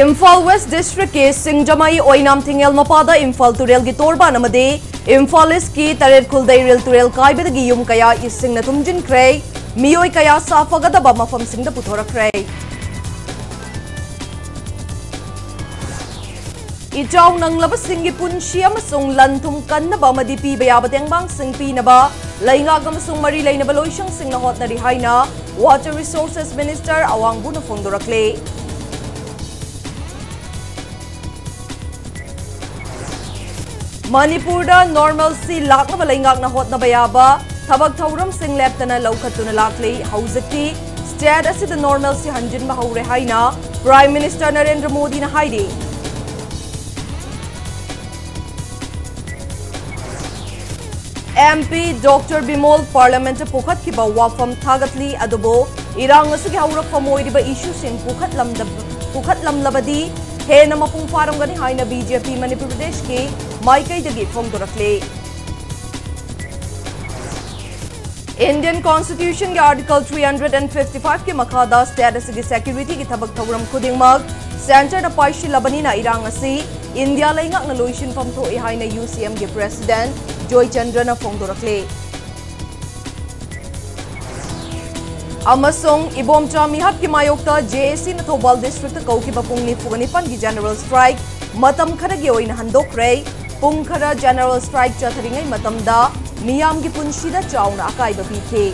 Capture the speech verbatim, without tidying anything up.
Imphal west ꯗꯤꯁꯇ꯭ꯔꯤꯛꯀꯤ ꯁꯤꯡꯖꯃꯩ ꯑꯣꯏꯅꯥꯝ ꯊꯤꯡꯉꯦꯜ ꯃꯄꯥꯗ ꯏꯝꯐꯥꯜ ꯇꯨꯔꯦꯜꯒꯤ ꯇꯣꯔꯕꯥꯟ ꯑꯃꯗꯤ ꯏꯝꯐꯥꯜ ꯏꯁꯀꯤ ꯇꯔꯦꯠ ꯈꯨꯜꯗꯩꯔꯦꯜ ꯇꯨꯔꯦꯜ ꯀꯥꯏꯕꯗꯒꯤ ꯌꯨꯝ ꯀꯌꯥ ꯏꯁꯤꯡꯅ ꯊꯨꯝꯖꯤꯟꯈ꯭ꯔꯦ꯫ ꯃꯤꯑꯣꯏ ꯀꯌꯥ ꯁꯥꯐꯒꯗꯕ ꯃꯐꯝꯁꯤꯡꯗ ꯄꯨꯊꯣꯔꯛꯈ꯭ꯔꯦ꯫ ꯏꯆꯥꯎ ꯅꯪꯂꯕꯁꯤꯡꯒꯤ ꯄꯨꯟꯁꯤ ꯑꯃꯁꯨꯡ ꯂꯟ ꯊꯨꯝ ꯀꯟꯅꯕ ꯑꯃꯗꯤ ꯄꯤꯕ ꯌꯥꯕ ꯇꯦꯡꯕꯥꯡꯁꯤꯡ ꯄꯤꯅꯕ ꯂꯩꯉꯥꯛ ꯑꯃꯁꯨꯡ ꯃꯔꯤ ꯂꯩꯅꯕ ꯂꯣꯏꯁꯪꯁꯤꯡꯅ ꯍꯣꯠꯅꯔꯤ ꯍꯥꯏꯅ Water Resources Minister ꯑꯋꯥꯡꯕꯨꯅ ꯐꯣꯡꯗꯣꯔꯛꯂꯦ꯫ ꯃꯅꯤꯄꯨꯔꯗ normalcy ꯂꯥꯛꯅꯕ ꯂꯩꯉꯥꯛꯅ ꯍꯣꯠꯅꯕ ꯌꯥꯕ ꯊꯕꯛ ꯊꯧꯔꯝꯁꯤꯡ ꯂꯦꯞꯇꯅ ꯂꯧꯈꯠꯇꯨꯅ ꯂꯥꯛꯂꯤ꯫ ꯍꯧꯖꯤꯛꯇꯤ state ꯑꯁꯤꯗ normalcy ꯍꯟꯖꯤꯟꯕ ꯍꯧꯔꯦ ꯍꯥꯏꯅ Prime Minister ꯅꯔꯦꯟꯗ꯭ꯔ ꯃꯣꯗꯤꯅ ꯍꯥꯏꯔꯤ꯫ MP Doctor ꯕꯤꯃꯣꯜ Parliament ꯄꯨꯈꯠꯈꯤꯕ ꯋꯥꯐꯝ ꯊꯥꯒꯠꯂꯤ, ꯑꯗꯨꯕꯨ ꯏꯔꯥꯡ ꯑꯁꯤꯒꯤ ꯍꯧꯔꯛꯐꯝ ꯑꯣꯏꯔꯤꯕ issueꯁꯤꯡ ꯄꯨꯈꯠꯂꯝꯗ-, ꯄꯨꯈꯠꯂꯝꯂꯕꯗꯤ ꯍꯦꯟꯅ ꯃꯄꯨꯡ ꯐꯥꯔꯝꯒꯅꯤ ꯍꯥꯏꯅ BJP ꯃꯅꯤꯄꯨꯔ ꯄ꯭ꯔꯗꯦꯁꯀꯤ ꯃꯥꯏꯀꯩꯗꯒꯤ ꯐꯣꯡꯗꯣꯔꯛꯂꯤ꯫ Indian Constitutionꯒꯤ Article three hundred and fifty fiveꯀꯤ ꯃꯈꯥꯗ state ꯑꯁꯤꯒꯤ securityꯒꯤ ꯊꯕꯛ ꯊꯧꯔꯝ ꯈꯨꯗꯤꯡꯃꯛ centreꯅ ꯄꯥꯏꯁꯤꯜꯂꯕꯅꯤꯅ ꯏꯔꯥꯡ ꯑꯁꯤ ꯏꯟꯗꯤꯌꯥ ꯂꯩꯉꯥꯛꯅ ꯂꯣꯏꯁꯤꯟꯐꯝ ꯊꯣꯛꯏ ꯍꯥꯏꯅ UCMꯒꯤ President ꯖꯣꯏꯆꯟꯗ꯭ꯔꯅ ꯐꯣꯡꯗꯣꯔꯛꯂꯤ꯫ ꯑꯃꯁꯨꯡ ꯏꯕꯣꯝꯆꯥ ꯃꯤꯍꯥꯠꯀꯤ ꯃꯥꯌꯣꯛꯇ JACꯅ ꯊꯧꯕꯥꯜ districtꯇ ꯀꯧꯈꯤꯕ ꯄꯨꯡ ꯅꯤꯐꯨꯒ ꯅꯤꯄꯥꯟꯒꯤ general strike ꯃꯇꯝ ꯈꯔꯒꯤ ꯑꯣꯏꯅ ꯍꯟꯗꯣꯛꯈ꯭ꯔꯦ꯫ ꯄꯨꯡ ꯈꯔ general strike ꯆꯠꯊꯔꯤꯉꯩ ꯃꯇꯝꯗ ꯃꯤꯌꯥꯝꯒꯤ ꯄꯨꯟꯁꯤꯗ ꯆꯥꯎꯅ ꯑꯀꯥꯏꯕ ꯄꯤꯈꯤ꯫